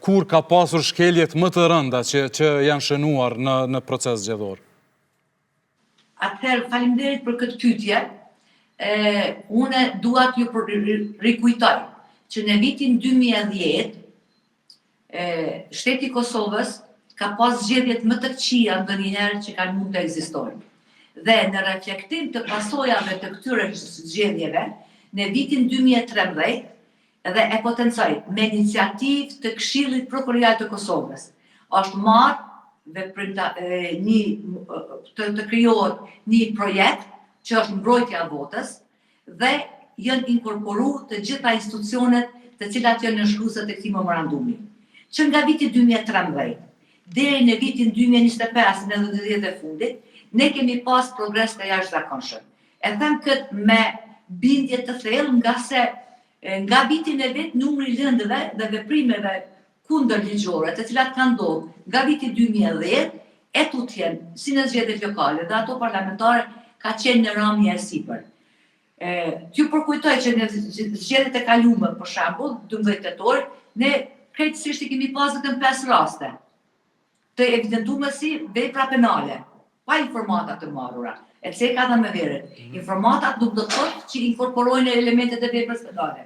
Kur ka pasur shkeljet më të rënda që, që janë shënuar në, në proces zgjedhor? Atëherë, faleminderit për këtë pyetje. E, unë dua t'ju rikujtoj që në vitin 2010 e, shteti i Kosovës ka pas zgjedhjet më të këqija ndonjëherë që kanë mund të ekzistojnë. Dhe në reflektim të pasojave të këtyre zgjedhjeve, në vitin 2013, dhe e potencoj, me iniciativë të Këshillit Prokurorial të Kosovës, është marrë veprimta, një, të, të krijohet një projekt që është mbrojtja e votës dhe janë inkorporu të gjitha institucionet të cilat janë nënshkruese të këtij memorandumi. Që nga viti 2013 deri në vitin 2025 në 10 e fundit, ne kemi pas progres të jashtëzakonshëm. E them këtë me bindje të thellë nga se nga viti në vit numri i lëndëve dhe veprimeve kundër ligjore, të cilat kanë ndodhur nga viti 2010 e tutje, si në zgjedhjet lokale dhe ato parlamentare, ka qenë në ramje e sipër. E, t'ju përkujtoj që në zgjedhjet e kalume, për shembull, 12 tetor, ne krejtësisht i kemi pas vetëm 5 raste të evidentuar si vepra penale, pa informata të marrura. E ceka dhe me veret. Informatat nuk do të thotë që inkorporojnë elementet e veprës penale.